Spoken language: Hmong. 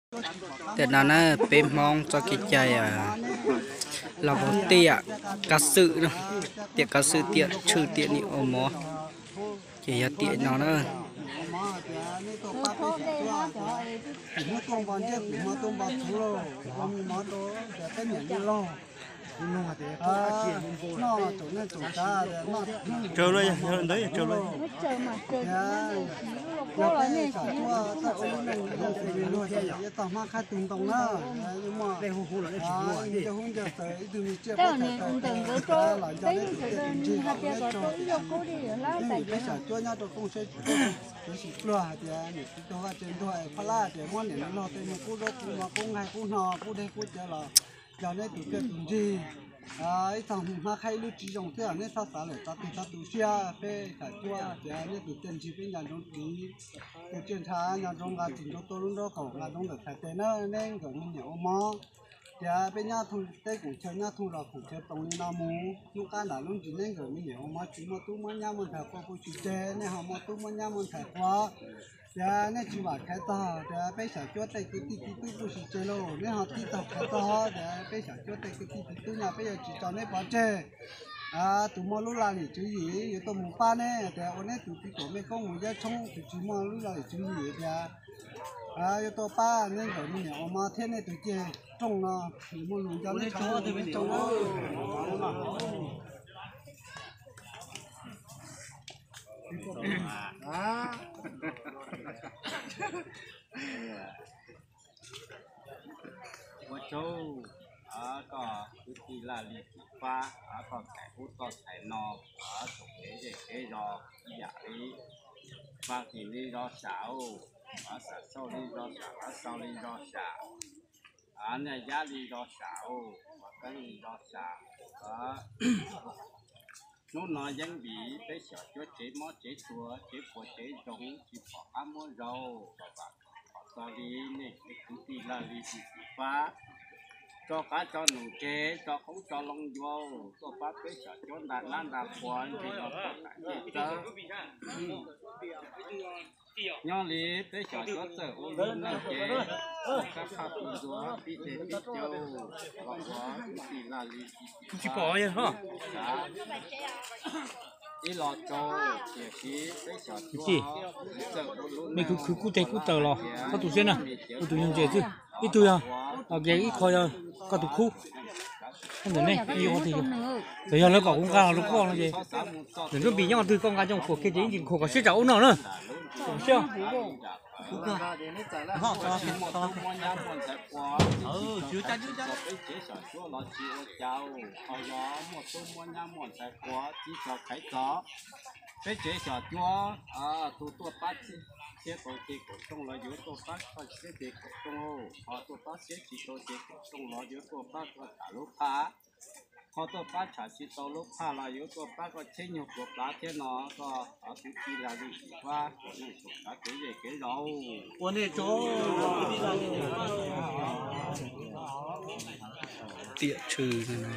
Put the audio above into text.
Tiam no na peb Hmoob txoj kev cai los mus tiam kav xwm no, tiam kav xwm tiam tshwm tiam nim ua mov, ces yog tiam no na. Tsaws los yog ntawd tsaws los. Tau hmab qhaib tug ntoo na, hu hu los hu hu ntawd nkawd hais tias peb xyam cuab nyob rau kooj seb tsis pluag hais tias niam txiv tug vaj tse ntuag es phab lab tias muab niam loj tej me qub zaub qub mov qub nqaij qub hno qub dej qub cawv los yog neb tus coj tus ntsig. Ib txog hmab qhaib ib lub tsis zoo thiab neb txhob xav lawm txhob tu txhob tu siab, peb xyam cuab tias neb tus coj ntsig peb nco ntsoov tiv, tus coj ntshav nco ntsoov nqa tsis ntsoov tuaj lub nraub qaum nqa ntsoov ntawm txhais tes na neb nkawd me niam ua mov. Tias peb nyob thooj teb koom chaw nyob thooj zos koom chaw toom li no mus hnub qab nram lub ntsis neb nkawd me niam ua mov tsis muaj tub muaj nyab muaj ntxhais qua kuj tsis tseg, neb ho muaj tub muaj nyab muaj ntxhais qua. Tias neb tsis vam khaiv txog tias peb xyam cuab tej kwv tij txiv tub kuj tsis tseg lauj, neb ho tib txog khaiv txog tias peb xyam cuab tej kwv tij txiv tub no peb yuav tsis tso neb pov tseg. Tus muaj lub laj lim tswv yim yuav tuaj mus pab neb tias ua neb tus txiv tuam mej koob mus yawb tshoob, tus tsis muaj lub laj lim tswv yim tias yuav tuaj pab neb nkawd me niam ua mov thiab neb tus ceg rooj no. Muaj lus nco neb tsoom Ua tsaug, koj kwv tij Laj Lis Xim Fab, koj txais ub txoj txais no, txog kev zej kev zos ib yam li Vaj Kis li zos sam, Xav Xauj li zos sam, Xav Xauj li zos sam, Nyaj Yab li zos sam, Vaj Keeb li zos sam. Hnub no yeeb vim peb xyom cuab tsev mob tsev tuag, tsev puas tsev zoo, tsis pom qab muab zaug, vam txog li nej kwv tij Laj Lis Xim Fab tso qav tso num tseg, tso qoob tso loo yuav tuaj pab peb xyom cuab nta nab nta qhua ntseg los tau tam cej txawb. Nyob li peb xyom cuab txawj ua lub neej ces sab phaj pw ntxuag pib tej pib caug los ua kwv tij Laj Lis Xim Fab ib los rau, tiam sis peb xyom cuab txawj ua lub neej, mej khwv khwv kub teg kub taw los txhob tu siab na, ua tus yog ntses xwb. Ib tug yog, ib qho yog koj tus khub. Ntawm nej yog, txawm yog lawv kom kuv nqa los rau koj no ces, ntawm nruab npis nyob twg koj nqa coj khuam kiag ces ib ntsis khuam kom siab tsam ub no na. Peb tsev xyom cuab los tsis ua cas, ho yog muaj tub muaj nyab muaj ntxhais qua tib txog khaiv txog. Peb tsev xyom cuab, tus tuaj pab txhiab tau ces kaum rooj los yuav tuaj pab koj txhiab ces kaum rooj, ho tuaj pab txhiab tsis tau ces kaum rooj los yuav tuaj pab koj tham lub phaj, ho tuaj pab tham tsis tau lub phaj los yuav tuaj pab koj txhiab nyuag puas plav thiab no. Koj kwv tij Laj Lis Xim Fab kom nej txhob kav kev zej kev zos. Ua nej tsaug. Tiam tshwm no.